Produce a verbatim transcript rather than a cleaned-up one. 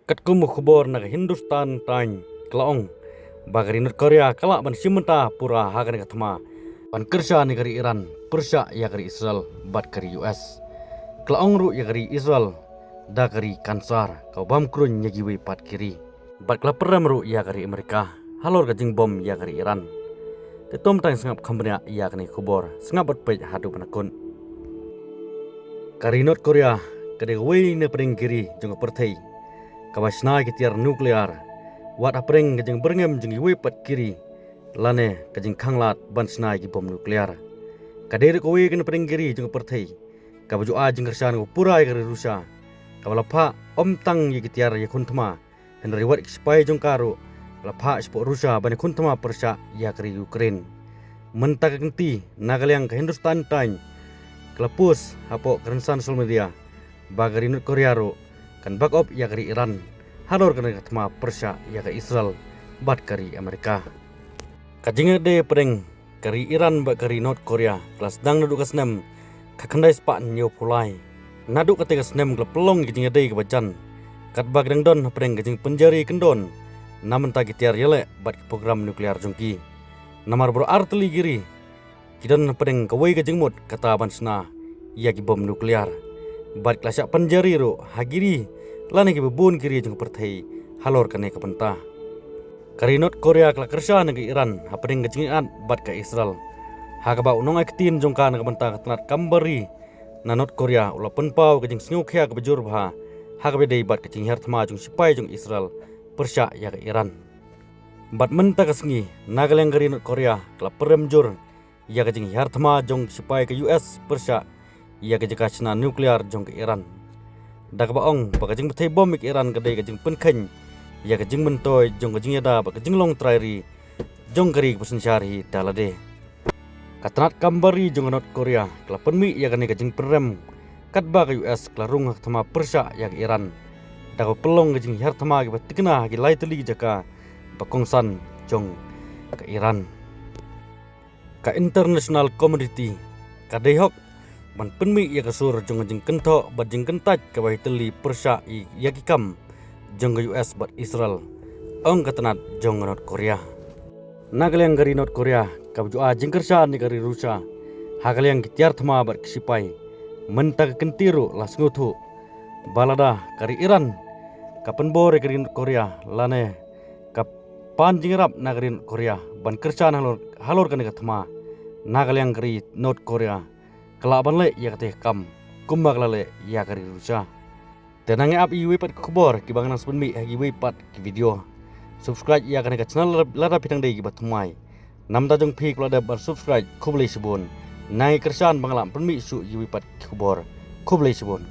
Katkum ka khubor na ka Hindustan Times ka la ong ba ka ri North Korea ka lah ban shim bynta pura ha kane ka thma ban kyrshan ïa ka ri Iran pyrshah ïa ka ri Israel bad ka ri U S. Ka la ong ruh ïa ka ri Israel da ka ri kansar kaba bam kruiñ ïa kiwei pat ki ri. Bad ka la pynrem ruh ïa ka ri Amerika halor ka jingbom ïa ka ri Iran. Te to mynta sngap kham bniah ïa kane ka khubor, sngap bad peit haduh ban da kut. Ka ri North Korea ka dei kawei na pdeng ki ri jong ka pyrthei kaba shna ïa ki tiar nuklear, wat hapdeng ka jingbyrngem jong kiwei pat ki ri lane ka jingkhanglad ban shna ïa ki bom nuklear. Ka dei ruh kawei na pdeng ki ri jong ka pyrthei kaba ju ai jingkyrshan kaba pura ïa ka ri Russia, kaba la phah ym tang ïa ki tiar ïakhun thma, hynrei wat ki sipai jong ka ruh la phah shapoh Russia ban ïakhun thma pyrshah ïa ka ri Ukraine. Mynta ka kynti, na ka liang ka Hindustan Times ka la post hapoh ka rynsan social media ba ka ri North Korea ruh kan back up ïa ka ri Iran halor kane ka thma pyrshah ïa ka Israel bad ka ri Amerika. Ka jingïadei pdeng ka ri Iran bad ka ri North Korea ka la sdang naduh ka snem khatkhyndai spah hynñiewphew lai. Naduh katei ka snem ka la pynlong ka jingïadei kaba jan, katba ki dang don hapdeng ka jingpynjari kyndon na bynta ki tiar ïaleh bad ki program nuklear jong ki. Namar baroh ar tylli ki ri ki don hapdeng kawei ka jingmut, kata ban shna ïa ki bom nuklear. Bad ki la shah pynjari ruh ha ki ri lane kiba bun ki ri jong ka pyrthei halor kane ka bynta. Ka ri North Korea ka la kyrshan ïa ka Iran hapdeng ka jingïaid bad ka Israel, ha kaba u nongai ktien jong ka na ka bynta ka tnat kam bar ri na North Korea u la pynpaw ka jingsngewkhia kaba jur bha ha kaba ïadei bad ka jinghiar thma jong sipai jong Israel pyrshah ïa ka Iran. Bad mynta ka sngi, na ka liang ka ri North Korea ka la pynrem jur ïa ka jinghiar thma jong sipai ka U S pyrshah ïa ka jaka shna nuklear jong ka Iran, da kaba ong ba ka jingbthei bom ïa ka Iran ka dei ka jingpynkheiñ ïa ka jingmyntoi jong ka jingïada bad ka jinglong trai ri jong ka ri kaba synshar hi da lade. Ka tnat kam bar ri jong ka North Korea ka la pynmih ïa kane ka jingpynrem, katba ka U S ka la rung ha ka thma pyrshah ïa ka Iran, da kaba pynlong ka jinghiar thma kiba thikna ha ki lai tylli ki jaka ba kongsan jong ka Iran. Ka international community ka dei hok ban pynmih ïa ka sur jong ka jingkynthoh bad jingkyntait kaba hi tylli pyrshah ïa ki kam jong ka U S bad Israel, ong ka tnat jong ka North Korea. Na ka liang ka ri North Korea kaba ju ai jingkyrshan ïa ka ri Russia ha ka liang ki tiar thma bad ki sipai, mynta ka kynti ruh la sngewthuh ba lada ka ri Iran ka pynbor ïa ka ri North Korea lane ka pan jingïarap na ka ri North Korea ban kyrshan halor, halor kane ka thma, na ka liang ka ri North Korea ka lah ban leh ïa katei ka kam kumba ka la leh ïa ka ri Russia. Te nang ïa ap iwei pat ki khubor kiba ngan nang sa pynmih ha kiwei pat ki video, subscribe ïa kane ka channel lada phi dang dei kiba thymmai. Namar jong phi kiba la dep ban subscribe, khublei shibun. Nang ïa kyrshan ba ngan lah pynmih shuh iwei pat ki khubor. Khublei shibun.